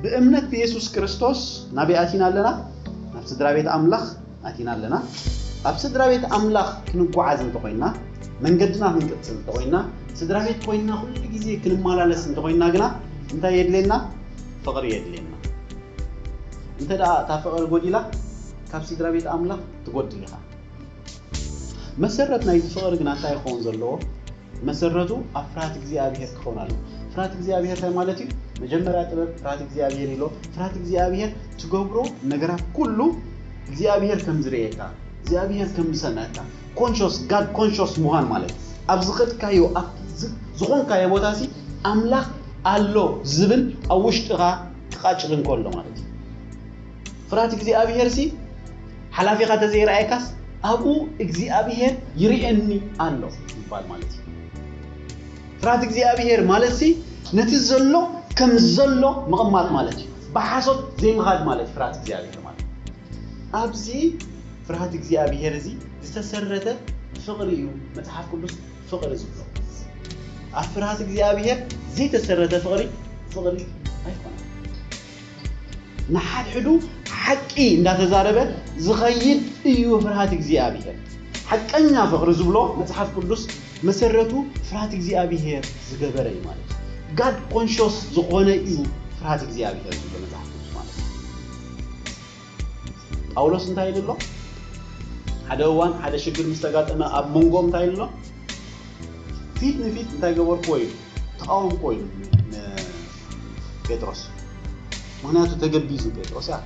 ብእምነት ብየሱስ ክርስቶስ ናበይ ኣቲና ኣለና? ናብ ስድራ ቤት ኣምላኽ ኣቲና ኣለና። ኣብ ስድራ ቤት ኣምላኽ ክንጓዓዝ እንተኾይና፣ መንገድና ክንቅጽል እንተኾይና፣ ስድራ ቤት ኮይንና ኩሉ ግዜ ክንመላለስ እንተኾይና ግና እንታይ የድልየና? ፍቕሪ የድልየና። እንተ ደኣ እታ ፍቕሪ ጎዲላ፣ ካብ ስድራ ቤት ኣምላኽ ትጎድል ኢኻ። መሰረት ናይዚ ፍቕሪ ግና እንታይ ክኸውን ዘለዎ? መሰረቱ ኣብ ፍርሃት እግዚኣብሔር ክኸውን ኣለዎ። ፍርሃት እግዚኣብሔር እንታይ ማለት እዩ? መጀመርያ ጥበብ ፍርሃት እግዚኣብሔር ኢሎ። ፍርሃት እግዚኣብሔር ትገብሮ ነገራት ኩሉ እግዚኣብሔር ከም ዝርእየካ፣ እግዚኣብሔር ከም ዝሰምዐካ፣ ኮንሽስ፣ ጋድ ኮንሽስ ምዃን ማለት እዩ። ኣብ ዝኸድካዮ፣ ኣብ ዝ-፣ ዝኾንካዮ ቦታ ሲ ኣምላኽ ኣሎ ዝብል ኣብ ውሽጥኻ ክቓጭል እንከሎ ማለት እዩ። ፍርሃት እግዚኣብሔር ሲ ሓላፊኻ ተዘይረኣየካስ ኣብኡ እግዚኣብሔር ይርእየኒ ኣሎ ይባል ማለት እዩ። ፍርሃት እግዚኣብሔር ማለት ሲ ነቲ ዘሎ ከም ዘሎ ምቕማጥ ማለት እዩ። ብሓሶት ዘይምኻድ ማለት እዩ ፍርሃት እግዚኣብሔር ማለት። ኣብዚ ፍርሃት እግዚኣብሔር እዚ ዝተሰረተ ፍቕሪ እዩ መጽሓፍ ቅዱስ ፍቕሪ ዝብሎ። ኣብ ፍርሃት እግዚኣብሔር ዘይተሰረተ ፍቕሪ ፍቕሪ ኣይኮነን። ንሓድሕዱ ሓቂ እንዳተዛረበ ዝኸይድ እዩ ፍርሃት እግዚኣብሔር። ሓቀኛ ፍቕሪ ዝብሎ መጽሓፍ ቅዱስ መሰረቱ ፍርሃት እግዚኣብሔር ዝገበረ እዩ ማለት እዩ። ጋድ ኮንሽስ ዝኾነ እዩ ፍርሃት እግዚኣብሔር ዝብሎ መጽሓፍ ቅዱስ ማለት እዩ። ጳውሎስ እንታይ ኢሉ ኣሎ? ሓደ እዋን ሓደ ሽግር ምስ ተጋጠመ ኣብ መንጎኦም እንታይ ኢሉ ኣሎ? ፊት ንፊት እንታይ ገበርኩዎ ኢሉ፣ ተቃወምኩዎ ኢሉ ንጴጥሮስ። ምኽንያቱ ተገቢዙ ጴጥሮስ እያ።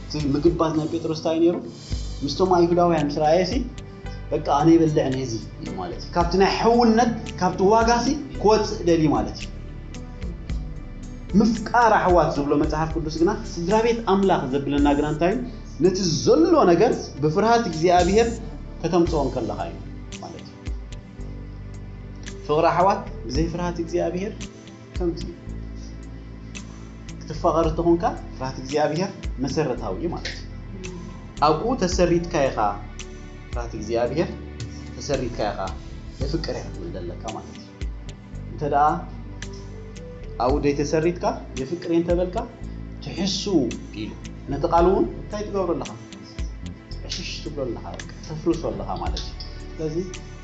እቲ ምግባዝ ናይ ጴጥሮስ እንታይ ነይሩ? ምስቶም ኣይሁዳውያን ምስ ረኣየ ሲ በቃ ኣነ ይበልዕ ነዚ ኢሉ ማለት እዩ። ካብቲ ናይ ሕውነት ካብቲ ዋጋ ሲ ክወፅእ ደልዩ ማለት እዩ። ምፍቃር ኣሕዋት ዝብሎ መጽሓፍ ቅዱስ ግና ስድራ ቤት ኣምላኽ ዘብለና ግና እንታይ እዩ? ነቲ ዘሎ ነገር ብፍርሃት እግዚኣብሔር ከተምፅኦ እንከለኻ እዩ ማለት እዩ። ፍቕሪ ኣሕዋት ብዘይ ፍርሃት እግዚኣብሔር ከምዚ እዩ። ክትፋቐር እንተኾንካ ፍርሃት እግዚኣብሔር መሰረታዊ እዩ ማለት እዩ። ኣብኡ ተሰሪትካ ኢኻ ፍርሃት እግዚኣብሔር ተሰሪትካ ኢኻ የፍቅር እየ ክትብል ዘለካ ማለት እዩ። እንተ ደኣ ኣብኡ ዘይተሰሪትካ የፍቅር እየ እንተበልካ ትሕሱ ኢሉ ነቲ ቃል እውን እንታይ ትገብሮ ኣለኻ? ዕሽሽ ትብሎ ኣለኻ፣ በቃ ተፍርሶ ኣለኻ ማለት እዩ። ስለዚ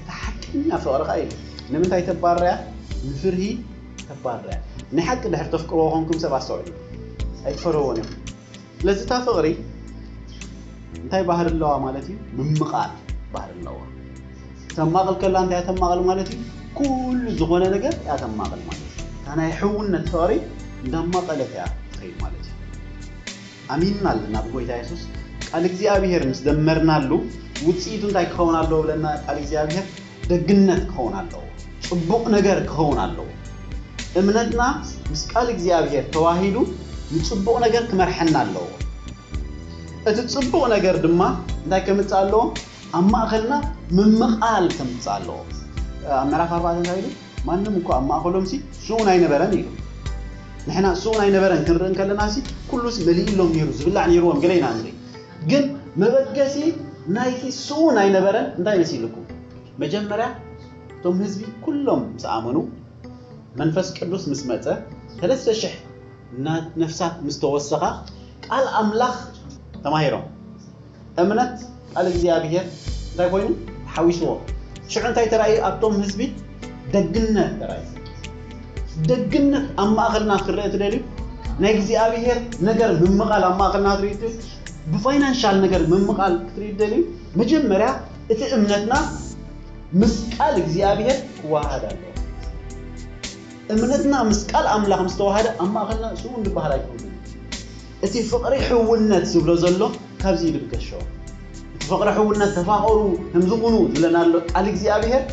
እቲ ሓቀኛ ፍቕሪ ኸኣ ኢሉ ንምንታይ ተባርር እያ? ንፍርሂ ተባርር እያ። ናይ ሓቂ ድሕር ተፍቅርዎ ኮንኩም ሰብ ኣስተውዕሉ። ኣይትፈርህዎን ኢኹም። ስለዚ እታ ፍቕሪ እንታይ ባህሪ ኣለዋ ማለት እዩ? ምምቓል ባህሪ ኣለዋ። ተማቕል ከላ እንታይ እያ ተማቕል ማለት እዩ? ኩሉ ዝኾነ ነገር እያ ተማቕል ማለት እዩ። እታ ናይ ሕውነት ፍቕሪ እንዳማቐለት እያ ትኸይድ ማለት እዩ። ኣሚንና ኣለና ብጎይታ የሱስ። ቃል እግዚኣብሔር ምስ ደመርናሉ ውፅኢቱ እንታይ ክኸውን ኣለዎ ብለና? ቃል እግዚኣብሔር ደግነት ክኸውን ኣለዎ፣ ፅቡቕ ነገር ክኸውን ኣለዎ። እምነትና ምስ ቃል እግዚኣብሔር ተዋሂዱ ንፅቡቕ ነገር ክመርሐና ኣለዎ። እቲ ፅቡቕ ነገር ድማ እንታይ ከምፅእ ኣለዎ? ኣብ ማእኸልና ምምቓል ከምፅእ ኣለዎ። ኣብ ምዕራፍ ኣርባዕተ እንታይ ኢሉ? ማንም እኮ ኣብ ማእኸሎም ሲ ስኡን ኣይነበረን ኢሉ። ንሕና ስኡን ኣይነበረን ክንርኢ እንከለና ሲ ኩሉስ መሊእሎም ነይሩ፣ ዝብላዕ ነይርዎም ገለ ኢና ንርኢ። ግን መበገሲ ናይቲ ስኡን ኣይነበረን እንታይ መሲልኩም? መጀመርያ እቶም ህዝቢ ኩሎም ምስ ኣመኑ መንፈስ ቅዱስ ምስ መጸ ሰለስተ ሽሕ ና-፣ ነፍሳት ምስ ተወሰኻ ቃል ኣምላኽ ተማሂሮም። እምነት ቃል እግዚኣብሔር እንታይ ኮይኑ ተሓዊስዎ። ሽዑ እንታይ ተራእዩ ኣብቶም ህዝቢ? ደግነት ተራእዩ። ደግነት ኣብ ማእኸልና ክረአ ትደልዩ? ናይ እግዚኣብሔር ነገር ምምቓል ኣብ ማእኸልና ክትርኢ ትደልዩ? ብፋይናንሻል ነገር ምምቓል ክትርኢ ትደልዩ? መጀመርያ እቲ እምነትና ምስ ቃል እግዚኣብሔር ክወሃሃድ ኣለዎ። እምነትና ምስ ቃል ኣምላኽ ምስ ተዋሃደ ኣብ ማእኸልና ስኡን ዝበሃል ኣይኮነን። እቲ ፍቕሪ ሕውነት ዝብሎ ዘሎ ካብዚ እዩ ዝብገሾ። እቲ ፍቕሪ ሕውነት ተፋቐሩ ከምዚ ኩኑ ዝብለና ኣሎ ቃል እግዚኣብሔር።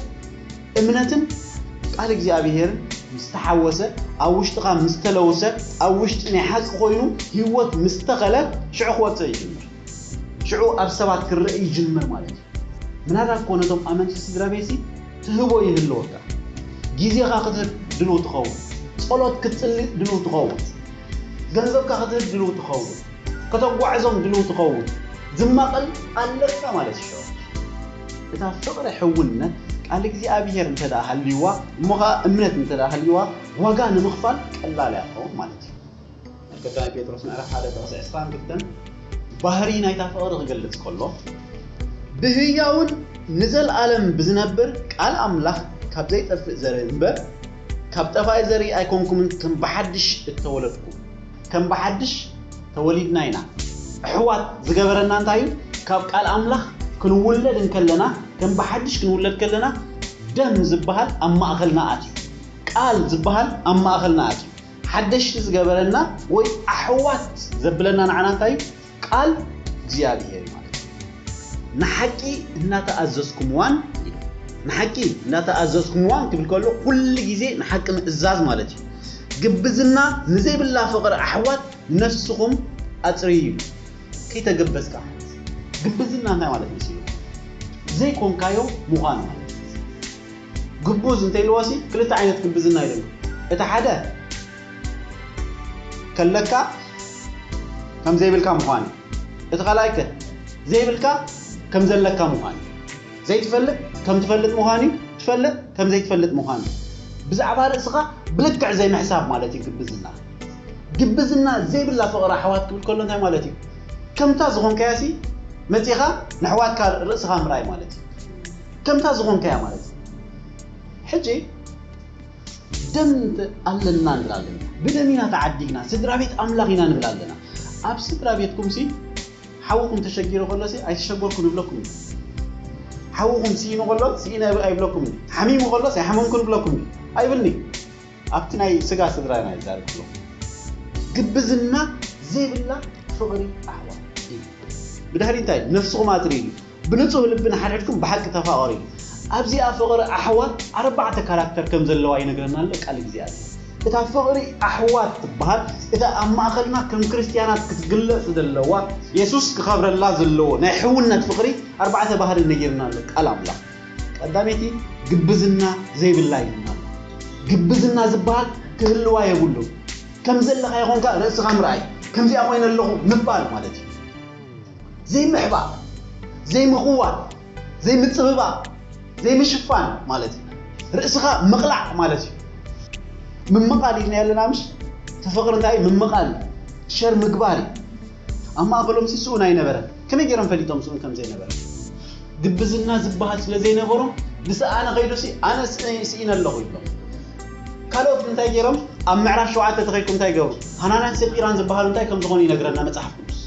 እምነትን ቃል እግዚኣብሔርን ምስ ተሓወሰ፣ ኣብ ውሽጥኻ ምስ ተለውሰ፣ ኣብ ውሽጢ ናይ ሓቂ ኮይኑ ህይወት ምስ ተኸለ ሽዑ ክወፅእ ይጅምር። ሽዑ ኣብ ሰባት ክረአ ይጅምር ማለት እዩ። ምናልባት እኮ ነቶም ኣመንቲ ስድራ ቤትሲ ትህቦ ይህልወካ። ግዜኻ ክትህብ ድልው ትኸውን። ጸሎት ክትጽሊ ድልው ትኸውን። ገንዘብካ ክትህብ ድልው ትኸውን። ከተጓዕዞም ድልው ትኸውን። ዝማቐል ኣለካ ማለት እዩ። እታ ፍቕሪ ሕውነት ቃል እግዚኣብሔር እንተ ደኣ ሃልይዋ፣ እሞ ኸኣ እምነት እንተ ደኣ ሃልይዋ፣ ዋጋ ንምኽፋል ቀላል እያ ትኸውን ማለት እዩ። ቀዳማይ ጴጥሮስ ምዕራፍ ሓደ ጥቕሲ ዕስራን ክልተን ባህሪ ናይታ ፍቕሪ ክገልጽ ከሎ፣ ብህያውን ንዘለኣለም ብዝነብር ቃል ኣምላኽ ካብ ዘይጠፍእ ዘርኢ እምበር፣ ካብ ጠፋኢ ዘርኢ ኣይኮንኩምን፣ ከም ብሓድሽ እተወለድኩም። ከም ብሓድሽ ተወሊድና ኢና። ኣሕዋት ዝገበረና እንታይ እዩ? ካብ ቃል ኣምላኽ ክንውለድ እንከለና፣ ከም ብሓድሽ ክንውለድ ከለና፣ ደም ዝበሃል ኣብ ማእኸልና ኣትዩ። ቃል ዝበሃል ኣብ ማእኸልና ኣትዩ። ሓደሽቲ ዝገበረና ወይ ኣሕዋት ዘብለና ንዓና እንታይ እዩ? ቃል እግዚኣብሔር እዩ ማለት እዩ። ንሓቂ እናተኣዘዝኩምዋን ኢሉ። ንሓቂ እናተኣዘዝኩምዋን ክብል ከሎ፣ ኩሉ ግዜ ንሓቂ ምእዛዝ ማለት እዩ። ግብዝና ንዘይብላ ፍቕሪ ኣሕዋት ነፍስኹም ኣጽርዩ እዩ። ከይተገበዝካ ማለት እዩ። ግብዝና እንታይ ማለት መሲሉ? ዘይኮንካዮ ምዃን ማለት እዩ። ግቡዝ እንተኢልዎሲ ክልተ ዓይነት ግብዝና እዩ ዘሎ። እቲ ሓደ ከለካ ከም ዘይብልካ ምዃን እዩ። እቲ ካልኣይ ከ ዘይብልካ ከም ዘለካ ምዃን እዩ። ዘይትፈልጥ ከም ትፈልጥ ምዃን እዩ። ትፈልጥ ከም ዘይትፈልጥ ምዃን እዩ። ብዛዕባ ርእስኻ ብልክዕ ዘይምሕሳብ ማለት እዩ ግብዝና። ግብዝና ዘይብላ ፍቕሪ ኣሕዋት ክብል ከሎ እንታይ ማለት እዩ? ከምታ ዝኾንካያሲ መጺኻ ንኣሕዋትካ ርእስኻ ምርኣይ ማለት እዩ። ከምታ ዝኾንካያ ማለት እዩ። ሕጂ ደም ኣለና ንብል ኣለና። ብደም ኢና ተዓዲግና፣ ስድራ ቤት ኣምላኽ ኢና ንብል ኣለና። ኣብ ስድራ ቤትኩምሲ ሓውኹም ተሸጊሩ ከሎሲ ኣይተሸገርኩን ይብለኩም እዩ። ሓውኹም ስኢኑ ከሎ ስኢነ ኣይብለኩም እዩ። ሓሚሙ ከሎስ ኣይሓመምኩን ይብለኩም እዩ። ኣይብልኒ። ኣብቲ ናይ ስጋ ስድራ ኢና ይዛረብ ኣለኹ። ግብዝና ዘይብላ ፍቕሪ ኣሕዋት እዩ። ብድሕሪ እንታይ? ነፍስኹም ኣጽርዩ እዩ። ብንጹህ ልቢ ንሓድሕድኩም ብሓቂ ተፋቐሩ እዩ። ኣብዚኣ ፍቕሪ ኣሕዋት ኣርባዕተ ካራክተር ከም ዘለዋ ይነግረና ኣሎ ቃል እግዚኣብሔር። እታ ፍቕሪ ኣሕዋት ትበሃል፣ እታ ኣብ ማእኸልና ከም ክርስትያናት ክትግለጽ ዘለዋ፣ የሱስ ክኸብረላ ዘለዎ ናይ ሕውነት ፍቕሪ ኣርባዕተ ባህሪ ነጊርና ኣሎ ቃል ኣምላኽ። ቀዳመይቲ ግብዝና ዘይብላ ኢልና ኣሎ። ግብዝና ዝበሃል ክህልዋ የብሉን። ከም ዘለኻ ይኾንካ ርእስኻ ምርኣይ፣ ከምዚኣ ኮይነ ኣለኹ ምባል ማለት እዩ። ዘይምሕባእ፣ ዘይምኽዋል፣ ዘይምጽብባቕ፣ ዘይምሽፋን ማለት እዩ። ርእስኻ ምቕላዕ ማለት እዩ። ምምቓል ኢልና ኣለና ምሽ? እቲ ፍቕሪ እንታይ እዩ? ምምቓል እዩ። ሸር ምግባር እዩ። ኣብ ማእከሎም ሲ ስኡን ኣይነበረን። ከመይ ገይሮም ፈሊጦም ስኡን ከም ዘይነበረ? ግብዝና ዝበሃል ስለ ዘይነበሮም፣ ዝሰኣነ ከይዱሲ ኣነ ስእ-፣ ስኢነ ኣለኹ ይብሎም። ካልኦት እንታይ ገይሮም? ኣብ ምዕራፍ ሸውዓተ ተኸይድኩም እንታይ ይገብሩ? ሃናናን ሰጲራን ዝበሃሉ እንታይ ከም ዝኾኑ ይነግረና መጽሓፍ ቅዱስ።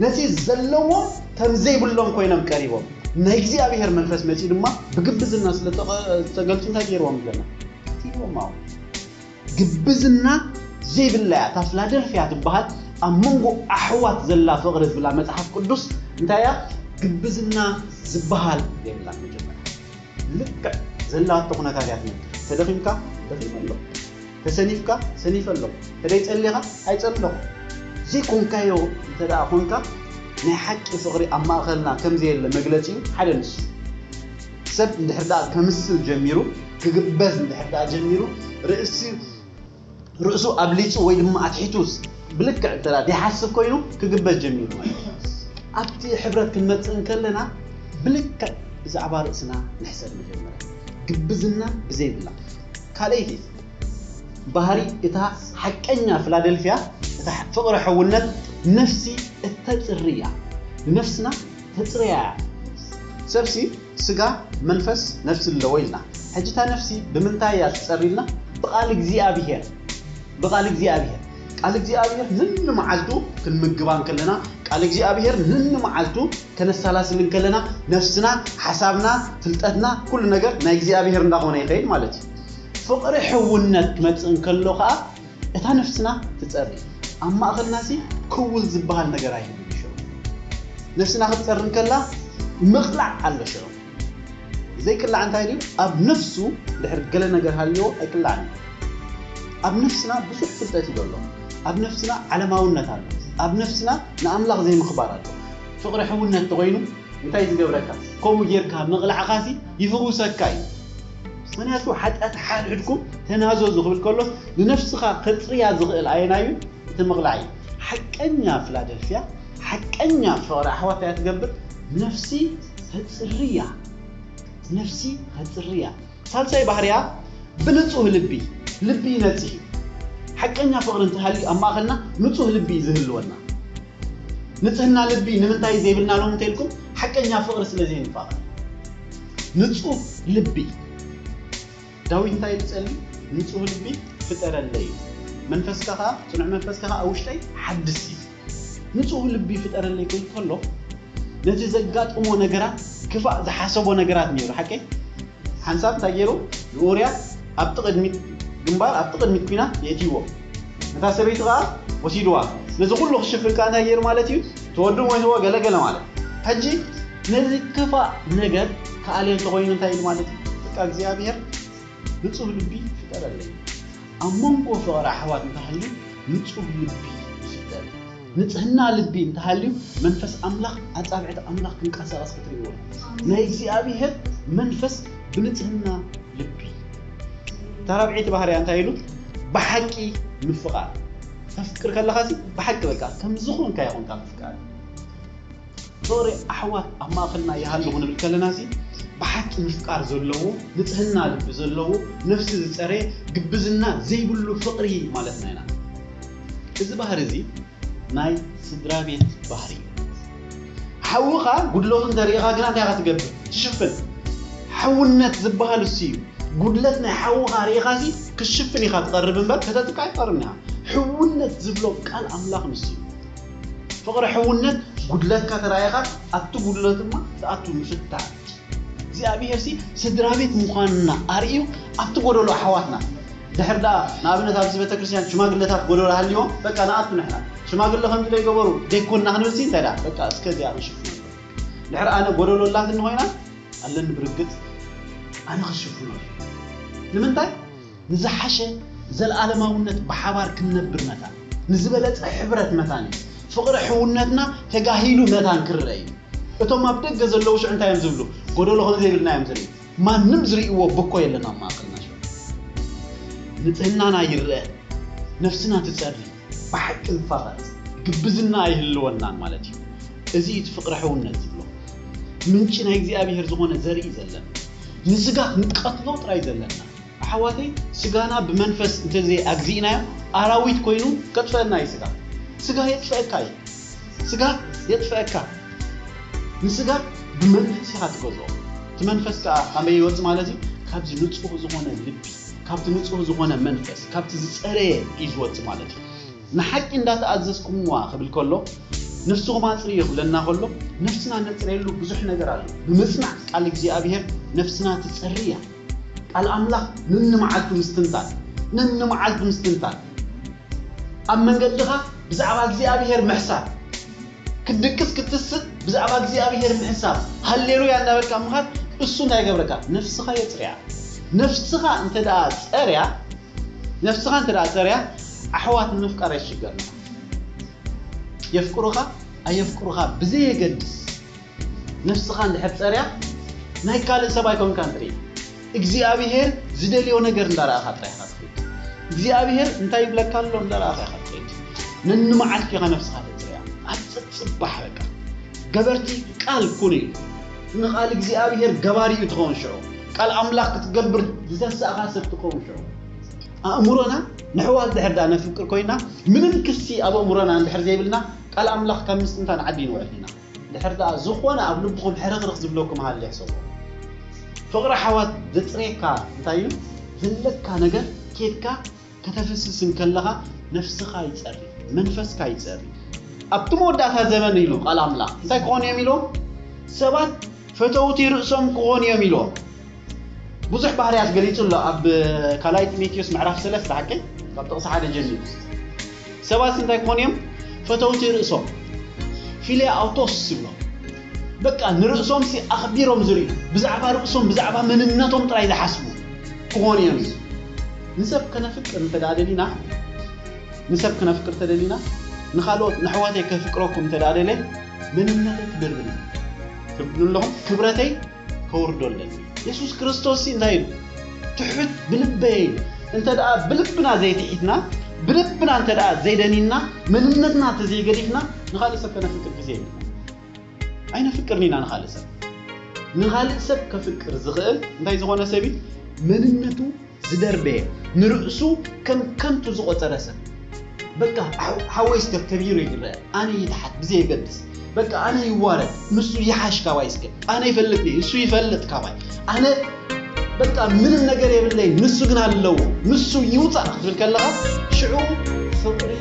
ነቲ ዘለዎም ከም ዘይብሎም ኮይኖም ቀሪቦም፣ ናይ እግዚኣብሔር መንፈስ መጺኡ ድማ ብግብዝና ስለ ተቐ-፣ ዝተገልጹ እንታይ ገይርዎም ይብለና? ቀቲልዎም። ግብዝና ዘይብላ እያ። እታ ፊላደልፍያ ትበሃል ኣብ መንጎ ኣሕዋት ዘላ ፍቕሪ ዝብላ መጽሓፍ ቅዱስ እንታይ እያ? ግብዝና ዝበሃል የብላን። መጀመርያ ልክዕ ዘላቶ ኩነታት እያ ትነግር። ተደኺምካ ደኺመ ኣለኹ፣ ተሰኒፍካ ሰኒፈ ኣለኹ፣ ተደይጸሊኻ ኣይጸለኹ። ዘይኮንካዮ እንተ ደኣ ኮንካ ናይ ሓቂ ፍቕሪ ኣብ ማእኸልና ከም ዘየለ መግለጺኡ ሓደ ንሱ። ሰብ እንድሕር ደኣ ከምስል ጀሚሩ፣ ክግበዝ እንድሕር ደኣ ጀሚሩ፣ ርእሲ ርእሱ ኣብሊጹ ወይ ድማ ኣትሒቱ ብልክዕ እንተ ደኣ ዘይሓስብ ኮይኑ ክግበዝ ጀሚሩ ማለት እዩ። ኣብቲ ሕብረት ክንመጽእ እንከለና ብልክዕ ብዛዕባ ርእስና ንሕሰብ መጀመርያ። ግብዝና ብዘይብላ። ካልኣይቲ ባህሪ እታ ሓቀኛ ፊላደልፍያ፣ እታ ፍቕሪ ሕውነት ነፍሲ እተጽሪ እያ። ንነፍስና ተጽርያ እያ። ሰብሲ ስጋ፣ መንፈስ፣ ነፍሲ ኣለዎ ኢልና። ሕጂ እታ ነፍሲ ብምንታይ እያ ትጸሪ ኢልና? ብቓል እግዚኣብሔር። ብቓል እግዚኣብሔር። ቃል እግዚኣብሔር ንንመዓልቱ ክንምግባ እንከለና፣ ቃል እግዚኣብሔር ንንመዓልቱ ከነሰላስል እንከለና፣ ነፍስና፣ ሓሳብና፣ ፍልጠትና፣ ኩሉ ነገር ናይ እግዚኣብሔር እንዳኾነ ይኸይድ ማለት እዩ። ፍቕሪ ሕውነት ክመጽእ እንከሎ ኸኣ፣ እታ ነፍስና ትጸሪ። ኣብ ማእኸልናሲ ክውል ዝበሃል ነገር ኣይህሉን እዩ ሽዑ። ነፍስና ክትጸሪ እንከላ፣ ምቕላዕ ኣሎ ሽዑ። ዘይቅላዕ እንታይ ድዩ? ኣብ ነፍሱ ድሕር ገለ ነገር ሃልዎ ኣይቅላዕን እዩ። ኣብ ነፍስና ብዙሕ ፍልጠት እዩ ዘሎ። ኣብ ነፍስና ዓለማውነት ኣሎ። ኣብ ነፍስና ንኣምላኽ ዘይምኽባር ኣሎ። ፍቕሪ ሕውነት ተኾይኑ እንታይ ዝገብረካ? ከምኡ ጌርካ ምቕላዕኻሲ ይፍውሰካ እዩ። ምኽንያቱ ሓጢኣት ሓድሕድኩም ተናዘዙ ክብል ከሎስ ንነፍስኻ ከጽርያ ዝኽእል ኣየናዩ? እቲ ምቕላዕ እዩ። ሓቀኛ ፊላደልፍያ፣ ሓቀኛ ፍቕሪ ኣሕዋት እያ ትገብር። ነፍሲ ተጽርያ። ነፍሲ ተጽርያ። ሳልሳይ ባህርያ ብንጹህ ልቢ፣ ልቢ ይነጽህ እዩ። ሓቀኛ ፍቕሪ እንተሃልዩ ኣብ ማእኸልና ንጹህ ልቢ እዩ ዝህልወና። ንጽህና ልቢ ንምንታይ ዘይብልና ሎም እንተልኩም ሓቀኛ ፍቕሪ ስለ ዘይንፋቐር። ንጹህ ልቢ ዳዊት እንታይ ይብል? ንጹህ ልቢ ፍጠረለይ፣ መንፈስካ ኸዓ ጽኑዕ መንፈስካ ኸዓ ኣብ ውሽጠይ ሓድስ እዩ። ንጹህ ልቢ ፍጠረለይ ክብል ከሎ ነቲ ዘጋጥሞ ነገራት ክፋእ ዝሓሰቦ ነገራት ነይሩ። ሓቀይ ሓንሳብ እንታይ ገይሩ ንኡርያ ኣብቲ ቅድሚት ግንባር ኣብቲ ቅድሚት ኲናት የእትይዎ፣ ነታ ሰበይቲ ኸዓ ወሲድዋ። ነዚ ኩሉ ክሽፍን ከኣ እንታይ ገይሩ ማለት እዩ? ተወዱ ሞይትዎ ገለገለ ማለት። ሕጂ ነዚ ክፋእ ነገር ክኣልዮ እንተኾይኑ እንታይ ኢሉ ማለት እዩ? በቃ እግዚኣብሔር ንጹህ ልቢ ፍጠረለይ። ኣብ መንጎ ፍቕሪ ኣሕዋት እንተሃልዩ ንጹህ ልቢ ይፍጠር። ንጽህና ልቢ እንተሃልዩ መንፈስ ኣምላኽ ኣጻብዕቲ ኣምላኽ ክንቀሳቐስ ክትርእይዎ። ናይ እግዚኣብሔር መንፈስ ብንጽህና ልቢ። እታ ራብዐይቲ ባህርያ እንታይ ኢሉ? ብሓቂ ምፍቓር። ተፍቅር ከለኻሲ ብሓቂ በቃ ከም ዝኾንካ ይኾንካ ምፍቃር። ፍቕሪ ኣሕዋት ኣብ ማእኸልና ይሃሉ ክንብል ከለናሲ ብሓቂ ምፍቃር ዘለዎ፣ ንጽህና ልቢ ዘለዎ፣ ነፍሲ ዝጸረየ፣ ግብዝና ዘይብሉ ፍቕሪ ማለትና ኢና። እዚ ባህሪ እዚ ናይ ስድራ ቤት ባህሪ እዩ። ሓውኻ ጉድለቱ እንተሪኢኻ ግና እንታይ ኢኻ ትገብር? ትሽፍን። ሓውነት ዝበሃል እሱ እዩ። ጉድለት ናይ ሓውኻ ሪኢኻሲ ክሽፍን ኢኻ ትቐርብ እምበር ከተጥቅዕ ኣይትቐርብን ኢኻ። ሕውነት ዝብሎ ቃል ኣምላኽ ንሱ እዩ። ፍቕሪ ሕውነት ጉድለትካ ተራኢኻ ኣብቲ ጉድለት ድማ ትኣቱ ምፍታን። እግዚኣብሔር ሲ ስድራ ቤት ምዃንና ኣርእዩ ኣብቲ ጎደሎ ኣሕዋትና ድሕር ደኣ ንኣብነት ኣብዚ ቤተክርስትያን ሽማግለታት ጎደሎ ሃልዮም በቃ ንኣቱ ንሕና ሽማግለ ከምዚ ዘይገበሩ ዘይኮንና ክንብል ሲ እንታይ ደኣ በቃ እስከ እዚኣ ክንሽፍነሉ ድሕር ኣነ ጎደሎ ኣላትኒ ኮይና ኣለኒ ብርግጽ ኣነ ክሽፍነሉ ንምንታይ ንዝሓሸ ዘለኣለማውነት ብሓባር ክንነብር መታን፣ ንዝበለጸ ሕብረት መታን እዩ። ፍቕሪ ሕውነትና ተጋሂሉ መታን ክረአ እዩ። እቶም ኣብ ደገ ዘለዉ ሽዑ እንታይ እዮም ዝብሉ? ጎደሎ ከም ዘይብልና እዮም ዝርእዩ። ማንም ዝርእይዎ ብኮ የለን ኣብ ማእከልና ሽዑ። ንጽህናና ይረአ፣ ነፍስና ትጸሪ፣ ብሓቂ ንፋቐር፣ ግብዝና ኣይህልወናን ማለት እዩ። እዚ እዩ እቲ ፍቕሪ ሕውነት ዝብሎ። ምንጪ ናይ እግዚኣብሔር ዝኾነ ዘርኢ ዘለና። ንስጋ ክንቀትሎ ጥራይ ዘለና። ኣሕዋተይ ስጋና ብመንፈስ እንተዘይኣግዚእናዮ ኣራዊት ኮይኑ ከጥፈአና እዩ ስጋ። ስጋ የጥፈአካ እዩ። ስጋ የጥፈአካ። ንስጋ ብመንፈስ ኢኻ ትገዝኦ። እቲ መንፈስ ከዓ ካበይ ይወፅእ ማለት እዩ? ካብዚ ንፁህ ዝኾነ ልቢ፣ ካብቲ ንፁህ ዝኾነ መንፈስ፣ ካብቲ ዝፀረየ እዩ ዝወፅእ ማለት እዩ። ንሓቂ እንዳተኣዘዝኩምዋ ክብል ከሎ ነፍስኹም ኣፅርዮ ክብለና ከሎ ነፍስና ነፅረየሉ ብዙሕ ነገር ኣሎ። ብምፅናዕ ቃል እግዚኣብሔር ነፍስና ትፀሪ እያ። ቃል ኣምላኽ ነንመዓልቱ ምስትንታን፣ ነንመዓልቱ ምስትንታን። ኣብ መንገድኻ ብዛዕባ እግዚኣብሔር ምሕሳብ፣ ክትድቅስ ክትስእ ብዛዕባ እግዚኣብሔር ምሕሳብ፣ ሃሌሉያ እንዳበልካ ምኻድ እሱ እንታይ ይገብረካ? ነፍስኻ የፅርያ። ነፍስኻ እንተ ደኣ ፀርያ፣ ነፍስኻ እንተ ደኣ ፀርያ ኣሕዋት ንምፍቃር ኣይትሽገርና። የፍቅሩኻ ኣየፍቅሩኻ ብዘየገድስ ነፍስኻ እንድሕር ጸርያ ናይ ካልእ ሰብ ኣይኮንካን ትርኢ እግዚኣብሔር ዝደልዮ ነገር እንዳረኣኻ ጥራይ ኢኻ ትኸይድ እግዚኣብሔር እንታይ ይብለካ ኣሎ እንዳረኣኻ ኢኻ ትኸይድ ነንመዓልቲ ኢኻ ነፍስኻ ተጽርያ ኣጽጽባሕ በቃ ገበርቲ ቃል ኩኑ ኢሉ ንቓል እግዚኣብሔር ገባሪ እዩ ትኸውን ሽዑ ቃል ኣምላኽ ክትገብር ዝተሳእኻ ሰብ ትኸውን ሽዑ ኣእምሮና ንሕዋት ድሕር ዳ ነፍቅር ኮይና ምንም ክሲ ኣብ ኣእምሮና እንድሕር ዘይብልና ቃል ኣምላኽ ካብ ምስትንታን ዓዲ ይንውዕል ኢና። ድሕር ደኣ ዝኾነ ኣብ ልብኹም ሕርኽርኽ ዝብለኩም ሃልየ ሕሰቦ። ፍቕሪ ሓዋት ዘጽርየካ እንታይ እዩ? ዘለካ ነገር ኬድካ ከተፍስስ እንከለኻ ነፍስኻ ይጸሪ፣ መንፈስካ ይጸሪ። ኣብቲ መወዳእታ ዘመን ኢሉ ቃል ኣምላኽ እንታይ ክኾኑ እዮም ኢልዎም? ሰባት ፈተውቲ ርእሶም ክኾኑ እዮም ኢልዎም። ብዙሕ ባህርያት ገሊጹ ኣሎ ኣብ ካልኣይ ጢሞቴዎስ ምዕራፍ ሰለስተ ሓቀይ ካብ ጥቕሲ ሓደ ጀሚሩ ሰባት እንታይ ክኾኑ እዮም ፈተውቲ ርእሶም ፊልያ ኣውቶስ ዝብሎ በቃ ንርእሶም ሲ ኣኽቢሮም ዝርእዩ ብዛዕባ ርእሶም ብዛዕባ መንነቶም ጥራይ ዝሓስቡ ክኾኑ እዮም እዩ ንሰብ ከነፍቅር እንተ ደኣ ደሊና ንሰብ ክነፍቅር ተደሊና ንኻልኦት ንሕዋተይ ከፍቅረኩም እንተ ደኣ ደለ መንነተይ ክድርብን ክብሉ ኣለኹም ክብረተይ ከውርዶ ኣለኒ የሱስ ክርስቶስ እንታይ ኢሉ ትሑት ብልበይ እንተ ደኣ ብልብና ዘይትሒትና ብልብና እንተ ደኣ ዘይደኒና መንነትና እንተ ዘይገዲፍና ንኻልእ ሰብ ከነፍቅር ግዜ የብልና ኣይነፍቅርን ኢና ንኻልእ ሰብ ንኻልእ ሰብ ከፍቅር ዝኽእል እንታይ ዝኾነ ሰብ እዩ መንነቱ ዝደርበየ፣ ንርእሱ ከም ከንቱ ዝቖጸረ ሰብ። በቃ ሓወይ እስከ ከቢሩ ይግረአ፣ ኣነ ይትሓት ብዘየገድስ፣ በቃ ኣነ ይዋረድ፣ ንሱ ይሓሽ ካባይ እስከ፣ ኣነ ይፈልጥ እየ፣ ንሱ ይፈልጥ ካባይ፣ ኣነ በቃ ምንም ነገር የብለይ፣ ንሱ ግን ኣለዎ፣ ንሱ ይውፃእ ክትብል ከለኻ ሽዑ ፍቕሪ